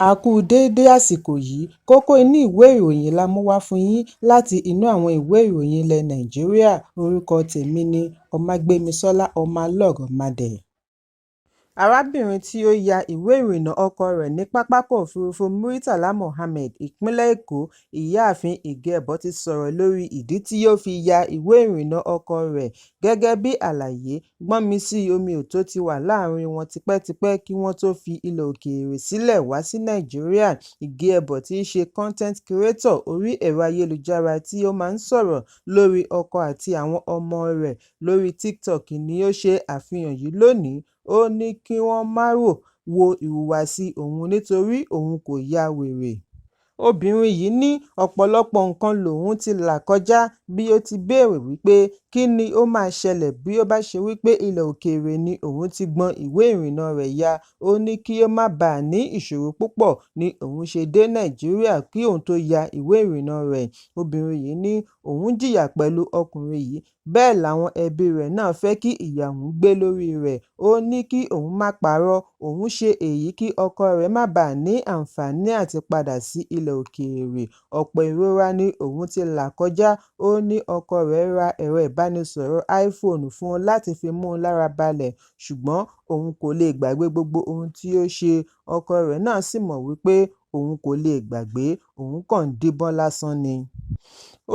A kú déédé àsìkò yìí. Kókó inú ìwé ìròyìn la mú wá fún yín láti inú àwọn ìwé ìròyìn ilẹ̀ Nàìjíríà. Orúkọ tèmi ni Ọmágbémisọ́lá Ọmọlọ́rọ̀madẹ̀. Arábìnrin tí ó ya ìwé ìrìnnà ọkọ rẹ̀ ní pápákọ̀ òfuurufú Murtala Muhammed, ìpínlẹ̀ Èkó, Ìyáàfin Ìgìẹbọ̀ ti sọ̀rọ̀ lórí ìdí tí ó fi ya ìwé ìrìnnà ọkọ rẹ̀. Gẹ́gẹ́ bí àlàyé, gbọ́nmi-sí-omi-ò-tó ti wà láàárín wọn tipẹ́tipẹ́ kí wọ́n tó fi ilẹ̀ òkèèrè sílẹ̀ wá sí Nàìjíríà. Ìgìẹbọ̀ tí í ṣe content creator orí ẹ̀rọ ayélujára tí ó máa ń sọ̀rọ̀ lórí ọkọ àti àwọn ọmọ rẹ̀ lórí TikTok ni ó ṣe àfihàn yìí lónìí. Ó ní kí wọ́n máà wo ìhùwàsí òun nítorí òun kò ya wèrè. Obìnrin yìí ní ọ̀pọ̀lọpọ̀ nǹkan lòun ti là kọjá bí ó ti béèrè wípé kí ni ó máa ṣẹlẹ̀ bí ó bá ṣe wípé ilẹ̀ òkèèrè ni òun ti gbọn ìwé ìrìnnà rẹ̀ ya. Ó ní kí ó má baà ní ìṣòro púpọ̀ ni òun ṣe dé Nàìjíríà kí òun tó ya ìwé ìrìnnà rẹ̀. Obìnrin yìí ní òun jìyà pẹ̀lú ọkùnrin yìí, bẹ́ẹ̀ làwọn ẹbí rẹ̀ náà fẹ́ kí ìyà òun gbé lórí rẹ̀. Ó ní kí òun má parọ́, òun ṣe èyí kí ọkọ rẹ̀ má baà ní àǹfààní àti padà sí ilẹ̀ òkèèrè. Ọ̀pọ̀ ìrora ni òun ti là kọjá. Ó ní ọkọ rẹ̀ ra ẹ̀rọ ìbánisọ̀rọ̀ iPhone fún un láti fi mú un lára balẹ̀, ṣùgbọ́n òun kò lè gbàgbé gbogbo ohun tí ó ṣe. Ọkọ rẹ̀ náà sì mọ̀ wípé òun kò lè gbàgbé, òun kàn ń díbọ́n lásán ni.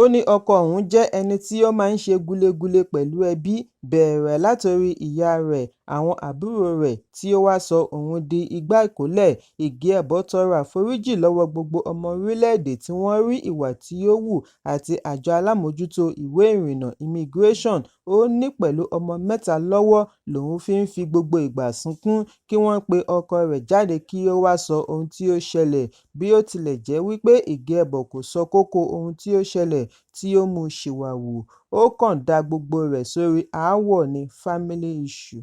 Ó ní ọkọ òun jẹ́ ẹni tí ó máa ń ṣe gulegule pẹ̀lú ẹbí, bẹ̀rẹ̀ látorí ìyá rẹ̀, àwọn àbúrò rẹ̀ tí ó wá sọ òun di igbá ìkólẹ̀. Ìgìẹbọ̀ tọrọ àforíjì lọ́wọ́ gbogbo ọmọ orílẹ̀-èdè tí wọ́n rí ìwà tí ó hù àti àjọ alámòójútó ìwé ìrìnnà Immigration. Ó ní pẹ̀lú ọmọ mẹ́ta lọ́wọ́ lòun fi ń fi gbogbo ìgbà sunkún kí wọ́n pe ọkọ rẹ̀ jáde kí ó wá sọ ohun tí ó ṣẹlẹ̀. Bí ó tilẹ̀ jẹ́ wípé Ìgìẹbọ̀ kò sọ kókó ohun tí ó ṣẹlẹ̀ tí ó mú u ṣìwàhù, ó kàn da gbogbo rẹ̀ sórí aáwọ̀ ní "family issue".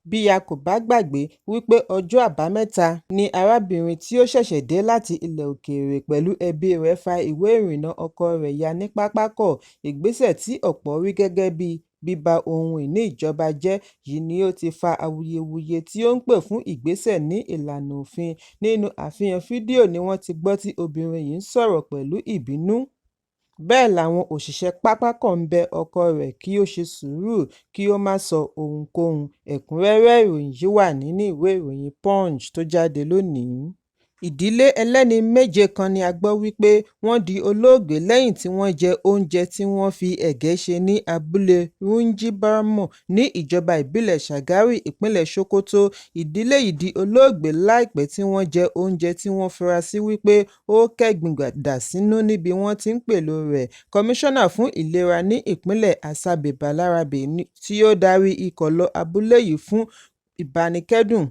Bí a kò bá gbàgbé wípé ọjọ́ Àbámẹ́ta ni arábìnrin tí ó ṣẹ̀ṣẹ̀ dé láti ilẹ̀ òkèèrè pẹ̀lú ẹbí rẹ̀ fa ìwé ìrìnnà ọkọ rẹ̀ ya ní pápákọ̀, ìgbésẹ̀ tí ọ̀pọ̀ rí gẹ́gẹ́ bí bíba ohun ìní ìjọba jẹ́ yìí ni ó ti fa awuyewuye tí ó ń pè fún ìgbésẹ̀ ní ìlànà òfin. Nínú àfihàn fídíò ni wọ́n ti gbọ́ tí obìnrin yìí ń sọ̀rọ̀ pẹ̀lú ìbínú. Bẹ́ẹ̀ làwọn òṣìṣẹ́ pápákọ̀ ń bẹ ọkọ rẹ̀ kí ó ṣe sùúrù kí ó má sọ ohunkóhun. Ẹ̀kúnrẹ́rẹ́ ìròyìn yìí wà nínú ìwé ìròyìn Punch tó jáde lónìí. Ìdílé ẹlẹ́ni méje kan ni a gbọ́ wípé wọ́n di olóògbé lẹ́yìn tí wọ́n jẹ oúnjẹ tí wọ́n fi ẹ̀gẹ́ ṣe ní abúlé Runji Barmo ní ìjọba ìbílẹ̀ Shagari, ìpínlẹ̀ Sokoto. Ìdílé yìí di olóògbé láìpẹ́ tí wọ́n jẹ oúnjẹ tí wọ́n fura sí wípé ó kẹ́gbin dà sínú níbi wọ́n ti ń pèlò rẹ̀. Kọmíṣánná fún Ìlera ní ìpínlẹ̀ Asabe Balarabe tí ó darí ikọ̀ lọ abúlé yìí fún ìbánikẹ́dùn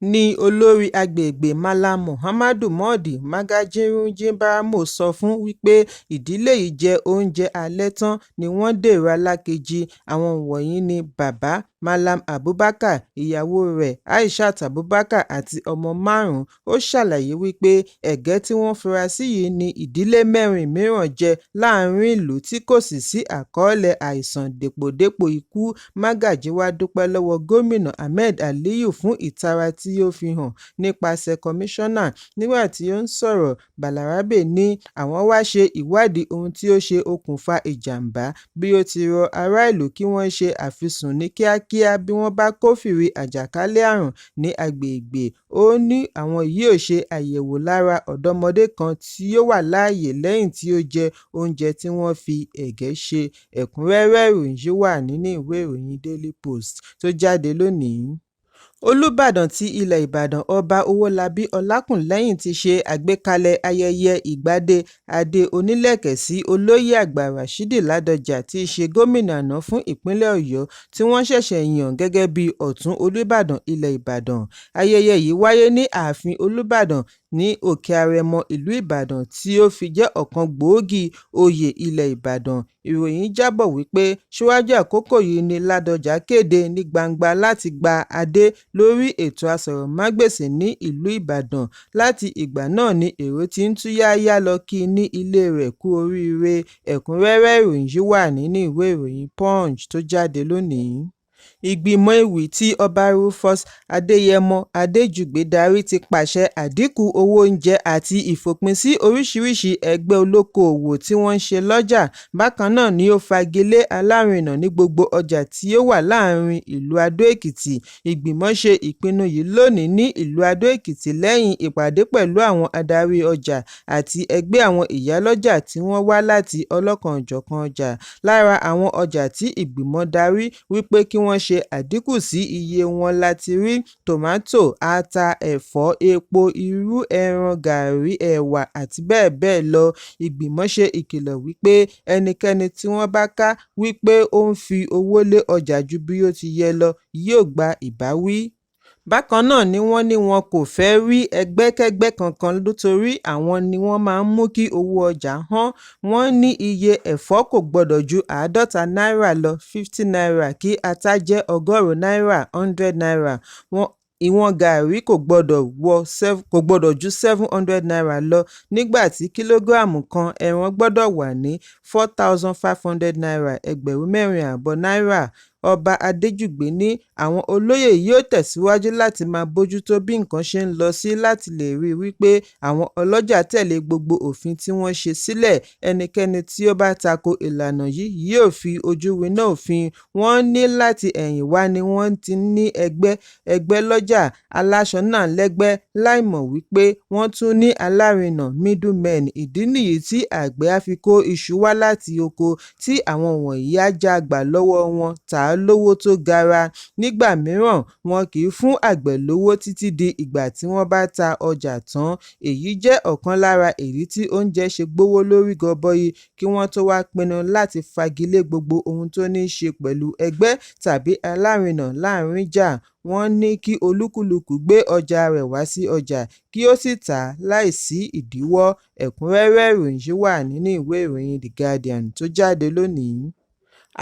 ní olórí agbègbè Mallam Muhammadu Modi Magajin Ringim Barmo sọ fún wípé ìdílé yìí jẹ oúnjẹ alẹ́ tán ni wọ́n dèrò alákejì. Àwọn wọ̀nyí ni bàbá, Mallam Abubakar, ìyàwó rẹ̀ Aishat Abubakar àti ọmọ márùn-ún. Ó ṣàlàyé wípé ẹ̀gẹ́ tí wọ́n fura sí yìí ni ìdílé mẹ́rin mìíràn jẹ láàárín ìlú tí kò sì sí àkọọ́lẹ̀ àìsàn dèpòdépò ikú. Magaji wá dúpẹ́ lọ́wọ́ Gómìnà Ahmed Aliyu fún ìtara tí ó fi hàn nípasẹ̀ kọmíṣánná. Nígbà tí ó ń sọ̀rọ̀, Balarabe ní àwọn wá ṣe ìwádìí ohun tí ó ṣe okùnfà ìjàm̀bá bí ó ti rọ ará ìlú kí wọ́n ṣe àfisùn ní kíákíá bí wọ́n bá kófìrí àjàkálẹ̀ àrùn ní agbègbè. Ó ní àwọn yóò ṣe àyẹ̀wò lára ọ̀dọ́mọdé kan tí ó wà láàyè lẹ́yìn tí ó jẹ oúnjẹ tí wọ́n fi ẹ̀gẹ́ ṣe. Ẹ̀kúnrẹ́rẹ́ ìròyìn yìí wà nínú ìwé ìròyìn Daily Post tó jáde lónìí. Olúbàdàn ti ilẹ̀ Ìbàdàn Ọba Owólabí Ọlákúlẹ́hìn ti ṣe àgbékalẹ̀ ayẹyẹ ìgbadé adé onílẹ̀kẹ̀ sí Olóyè Àgbà Ràṣídì Ládọjà tí í ṣe gómìnà àná fún ìpínlẹ̀ Ọ̀yọ́ tí wọ́n ṣẹ̀ṣẹ̀ yàn gẹ́gẹ́ bí ọ̀tún Olúbàdàn ilẹ̀ Ìbàdàn. Ayẹyẹ yìí wáyé ní ààfin Olúbàdàn ní Òkè Àrẹ̀mọ ìlú Ìbàdàn tí ó fi jẹ́ ọ̀kan gbòógì oyè ilẹ̀ Ìbàdàn. Ìròyìn jábọ̀ wípé síwájú àkókò yìí ni Ládọjà kéde ní gbangba láti gba adé lórí ètò Aṣọ̀ròmágbèsì ní ìlú Ìbàdàn. Láti ìgbà náà ni èrò ti ń tú yáyá lọ kí i ní ilé rẹ̀ kú oríire. Ẹ̀kúnrẹ́rẹ́ ìròyìn yìí wà nínú ìwé ìròyìn Punch tó jáde lónìí. Ìgbìmọ̀ ewì tí Ọba Rufus Adéyẹmọ Adéjùgbé darí ti pàṣẹ àdínkù owó oúnjẹ àti ìfòpin sí oríṣiríṣi ẹgbẹ́ olókoòwò tí wọ́n ń ṣe lọ́jà. Bákan náà ni ó fagilé alárinà ní gbogbo ọjà tí ó wà láàárín ìlú Adó Èkìtì. Ìgbìmọ̀ ṣe ìpinnu yìí lónìí ní ìlú Adó Èkìtì lẹ́yìn ìpàdé pẹ̀lú àwọn adarí ọjà àti ẹgbẹ́ àwọn ìyálọ́jà tí wọ́n wá láti ọlọ́kanòjọ̀kan ọjà. Lára àwọn ọjà tí ìgbìmọ̀ darí wípé kí wọ́n ṣe àdínkù sí iye wọn la ti rí tòmátò, ata, ẹ̀fọ́, epo, irú, ẹran, gààrí, ẹ̀wà àti bẹ́ẹ̀ bẹ́ẹ̀ lọ. Ìgbìmọ̀ ṣe ìkìlọ̀ wípé ẹnikẹ́ni tí wọ́n bá ká wípé ó ń fi owó lé ọjà ju bí ó ti yẹ lọ yóò gba ìbáwí. Bákan náà ni wọ́n ní wọn kò fẹ́ rí ẹgbẹ́kẹ́gbẹ́ kankan nítorí àwọn ni wọ́n máa ń mú kí owó ọjà hán. Wọ́n ní iye ẹ̀fọ́ kò gbọdọ̀ ju 50 náírà lọ ₦50, kí ata jẹ́ 100 náírà ₦100, ìwọ̀n gààrí kò gbọdọ̀ ju ₦700 lọ, nígbà tí kìlógíráàmù kan ẹran gbọdọ̀ wà ní ₦4,500 ẹgbẹ̀rún 4.5 náírà. Ọba Adéjùgbé ní àwọn olóyè yóò tẹ̀síwájú láti máa bójútó bí nǹkan ṣe ń lọ sí láti lè ríi wípé àwọn ọlọ́jà tẹ̀lé gbogbo òfin tí wọ́n ṣe sílẹ̀. Ẹnikẹ́ni tí ó bá tako ìlànà yìí yóò fi ojú winá òfin. Wọ́n ní láti ẹ̀yìnwá ni wọ́n ti ń ní ẹgbẹ́ lọ́jà, aláṣọ náà lẹ́gbẹ́ láìmọ̀ wípé wọ́n tún ní alárinà (middlemen). Ìdí nìyí tí àgbẹ̀ á fi kó iṣu wá láti oko tí àwọn wọ̀nyí á já gbà lọ́wọ́ wọn tà á lówó tó gara. Nígbà mìíràn, wọn kì í fún àgbẹ̀ lówó títí di ìgbà tí wọ́n bá ta ọjà tán. Èyí jẹ́ ọ̀kan lára ìdí tí oúnjẹ ṣe gbówó lórí gọbọi kí wọ́n tó wá pinnu láti fagilé gbogbo ohun tó níí ṣe pẹ̀lú ẹgbẹ́ tàbí alárinà láàárín-jà. Wọ́n ní kí olúkúlùkù gbé ọjà rẹ̀ wá sí ọjà kí ó sì tà á láì sí ìdíwọ́. Ẹ̀kúnrẹ́rẹ́ ìròyìn yìí wà nínú ìwé ìròyìn The Guardian tó jáde lónìí.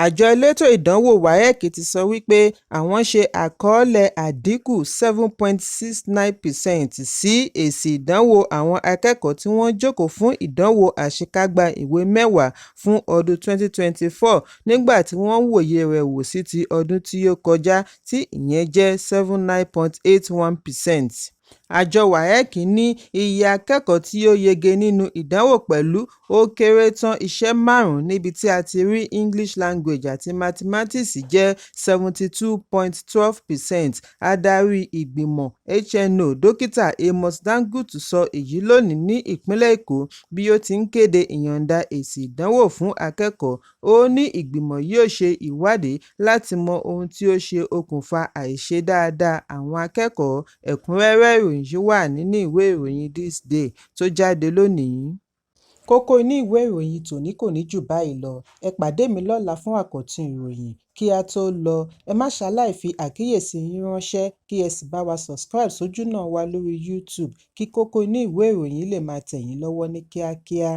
Àjọ elétò ìdánwò WAEC ti sọ wípé àwọn ṣe àkọọ́lẹ̀ àdínkù 7.69% sí èsì ìdánwò àwọn akẹ́kọ̀ọ́ tí wọ́n jókòó fún ìdánwò àṣekágbá ìwé mẹ́wàá fún ọdún 2024 nígbà tí wọ́n wòye rẹ̀ wò sí ti ọdún tí ó kọjá tí ìyẹn jẹ́ 79.81%. Àjọ WAEC ní iye akẹ́kọ̀ọ́ tí ó yege nínú ìdánwò pẹ̀lú ó kéré tán iṣẹ́ márùn-ún níbi tí a ti rí English Language àti Mathematics jẹ́ 72.12%. Adarí ìgbìmọ̀ HNO, Dókítà Amos Dangote sọ èyí lónìí ní ìpínlẹ̀ Èkó bí ó ti ń kéde ìyọ̀ǹda èsì ìdánwò fún akẹ́kọ̀ọ́. Ó ní ìgbìmọ̀ yóò ṣe ìwádìí láti mọ ohun tí ó ṣe okùnfà àìṣe dáadáa àwọn akẹ́kọ̀ọ́. Ẹ̀kúnrẹ́rẹ́ ìròyìn yìí wà nínú ìwé ìròyìn This Day tó jáde lónìí. Kókó inú ìwé ìròyìn tòní kò ní jù báyìí lọ. Ẹ pàdé mi lọ́la fún àkọ́tún ìròyìn. Kí á tó lọ, ẹ má ṣaláì fi àkíyèsí yín ránṣẹ́ kí ẹ sì bá wa subscribe sójúnà wa lórí YouTube kí kókó inú ìwé ìròyìn lè máa tẹ̀ yín lọ́wọ́ ní kíákíá.